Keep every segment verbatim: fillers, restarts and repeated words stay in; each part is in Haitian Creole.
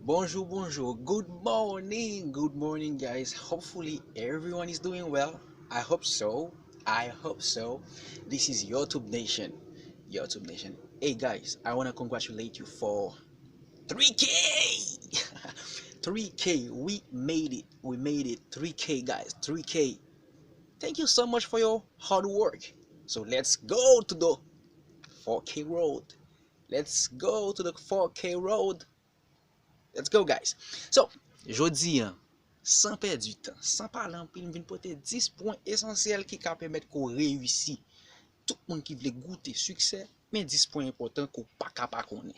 Bonjour, bonjour. Good morning. Good morning, guys. Hopefully, everyone is doing well. I hope so. I hope so. This is YouTube Nation. YouTube Nation. Hey, guys, I want to congratulate you for three K. three K. We made it. We made it. three K, guys. three K. Thank you so much for your hard work. So let's go to the four K road. Let's go to the four K road. Let's go, guys. So, jodi an, san pèdi tan, san pale anpil, m vin pote dis pwen esansyèl ki ka pèmèt ke w reyisi. Tout moun ki vle goute siksè, men dis pwen enpòtan ke w pa ka pa konnen.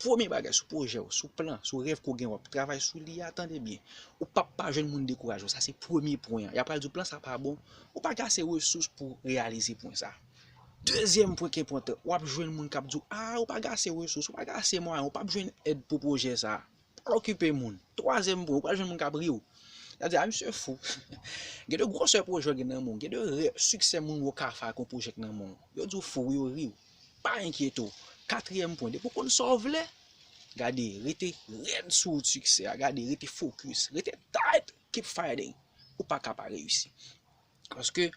Premye bagay, sou pwojè w, sou plan, sou rèv ke w gen, w ap travay sou li a, tande byen. Ou p ap pa jwenn moun dekouraje w. Sa se premye pwen an. Y ap pral di w plan sa pa bon. Ou pa gen ase resous pou w reyalize pwen sa. Dezyèm pwen ki enpòtan, w ap jwenn moun k ap di w, a, ou pa gen ase resous, ou pa gen ase mwayen, ou p ap jwenn èd pou pwojè sa. Pa okipe moun. Twazyèm pwen, ou pral jwenn moun k ap ri w. Y ap di, a, misye fou. Gen de gwosè pwojè w gen nan men w, gen de rè-, siksè moun wè w ka fè ak yon pwojè k nan men w. Yo di w fou, yo ri w. Pa enkyete w. Katriyèm pwen, depi w konn sa w vle, gade, rete rèd sou wout siksè a, gade, rete fokis, rete tight, keep fighting. Ou pa ka pa reyisi. Paske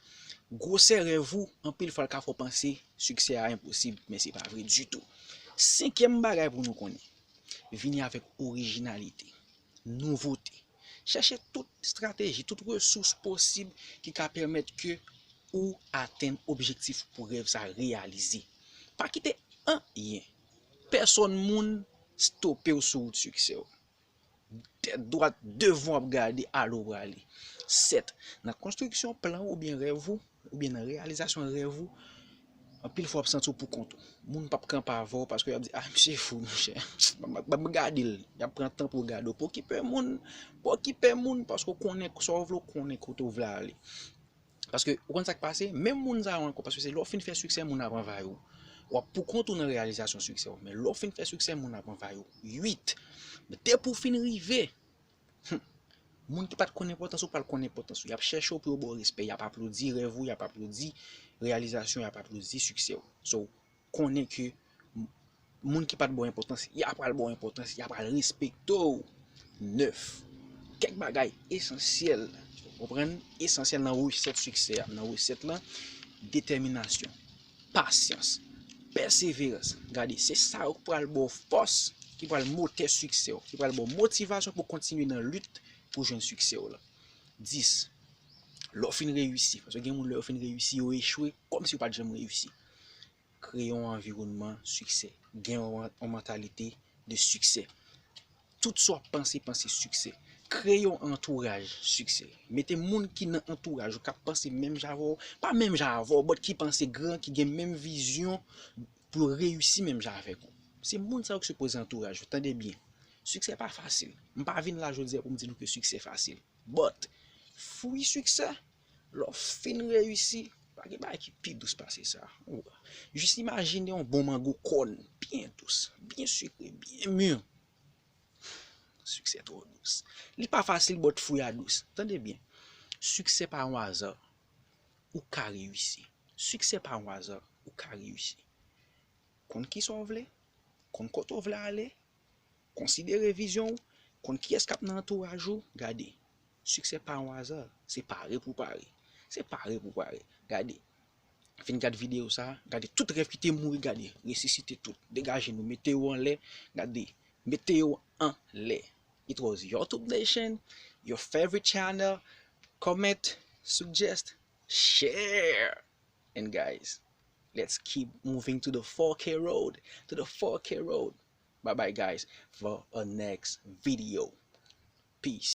gwosè rèv ou, anpil fwa, l ka fè w panse siksè a enposib, men se pa vre ditou. Senkyèm bagay pou nou konnen, vini avèk orijinalite, nouvote. Chèche tout estrateji, tout resous posib ki ka pèmèt ke ou atenn objektif pou rèv sa reyalize. Pa kite anyen, pèsòn, moun stope w sou wout siksè w. Tèt dwat, devan w ap gade, ale w prale. Sèt, nan konstriksyon plan ou oubyen rèv ou, oubyen nan reyalizasyon rèv ou, anpil fwa w ap santi w pou kont ou. Moun p ap kanpe avè w paske y ap di, a, misye fou, monchè. Ban m, ban m gade l. Y ap pran tan pou yo gade w. Pa okipe moun, pa okipe moun paske w konnen sa w vle, w konnen kote w vle ale. Paske, ou konn sa k pase? Menm moun sa yo ankò, paske se lè w fin fè siksè, moun ap anvayi w. W ap pou kont ou nan reyalizasyon siksè w. Men lè w fin fè siksè, moun ap anvayi w. Uit, depi w fin rive, hmm, moun ki pa t konn enpòtans ou pral konn enpòtans ou. Y ap chèche w pou yo ba w respè. Y ap aplodi rèv ou, y ap aplodi reyalizasyon, y ap aplodi siksè w. So, konnen ke m-, moun ki pa t ba w enpòtans, y a pral ba w enpòtans, y a pral respekte w. Nèf, kèk bagay esansyèl, ou konprann, esansyèl nan resèt siksè a, nan resèt lan, detèminasyon, pasyans, pèseverans. Gade, se sa yo ki pral ba w fòs, ki pral motè siksè w, ki pral ba w motivasyon pou kontinye nan lit pou jwenn siksè w lan. Dis, lè w fin reyisi, paske gen moun lè yo fin reyisi, yo echwe, kòmsi yo pa t janm reyisi. Kreye yon anviwònman siksè. Gen yon, yon mantalite de siksè. Tout sa w ap panse, panse siksè. Kreye yon antouraj siksè. Mete moun ki nan antouraj ou k ap panse menm jan avè w, pa menm jan avè w, but ki panse gran, ki gen menm vizyon pou yo reyisi menm jan avèk ou. Se moun sa yo ki sipoze antouraj ou, tande byen. Siksè pa fasil. M pa vin la jodi a pou m di nou ke siksè fasil. But, fwi siksè, lè w fin reyisi, pa gen bagay ki pi dous pase sa. Ou jis imajine yon bon mango kòn, byen dous, byen sikre, byen mi. Siksè twò dous. Li pa fasil, but fwi a dous. Tande byen. Siksè pa yon aza. Ou ka reyisi. Siksè pa yon aza. Ou ka reyisi. Konn kisa w vle, konn kote w vle ale, konsidere vizyon w, konn kiyès k ap nan antouraj ou, gade. Siksè pa yon aza, se pare pou pare. Se pare pou pare. Gade. Fin gad videyo sa, gade tout rèv ki te mouri, gade, resisite tout. Degaje nou, mete yo anlè, gade, mete yo anlè. It was YouTube Nation, your favorite channel. Comment, suggest, share. And guys, let's keep moving to the four K road, to the four K road. Bye bye, guys, for a next video. Peace.